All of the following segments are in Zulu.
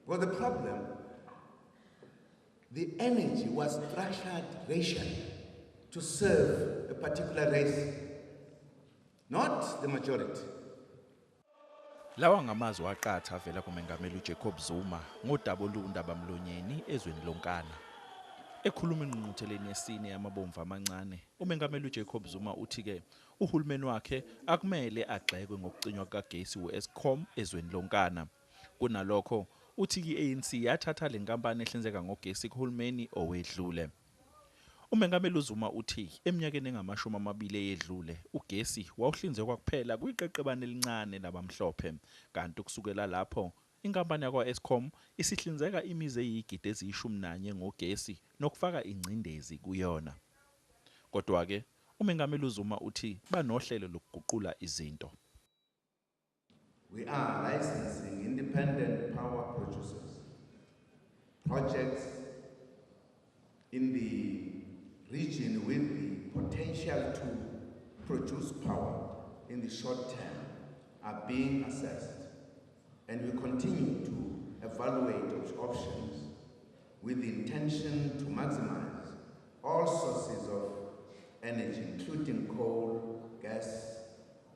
Because the problem, the energy was structured racially to serve a particular race, not the majority. Lawa ngamazwi aqatha avela kuMengameli uJacob Zuma ngodaba olundabamlonyeni ezweni lonkana. Ekhuluma engqungqutheleni yesine yamabomvu amancane, uMengameli uJacob Zuma uthi-ke uhulumeni wakhe akumele agxekwe ngokucinywa kukagesi u-Eskom ezweni lonkana. Kunalokho, uthi i-ANC yathatha le nkampani ehlinzeka ngogesi kuhulumeni owedlule. UMengameli uZuma uthi eminyakeni engama-20 eyedlule ugesi wawuhlinzekwa kuphela kwiqeqebane elincane labamhlophe, kanti kusukela lapho inkampani yakwa-Eskom isihlinzeka imizi eyigidi eziyi-11 ngogesi nokufaka ingcindezi kuyona. Kodwa-ke uMengameli uZuma uthi banohlelo lokuguqula izinto. We are licensing independent power producers, projects in the region with the potential to produce power in the short term are being assessed, and we continue to evaluate options with the intention to maximize all sources of energy, including coal, gas,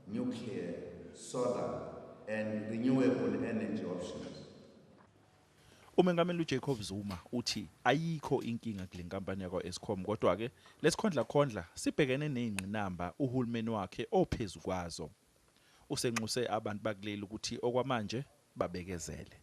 nuclear, solar, and renewable energy options. UMengameli uJacob Zuma uthi ayikho inkinga kule nkampani yakwa-Eskom, kodwa-ke lesikhondlakhondla sibhekene nezingqinamba uhulumeni wakhe ophezu kwazo. Usenxuse abantu bakuleli ukuthi okwamanje babekezele.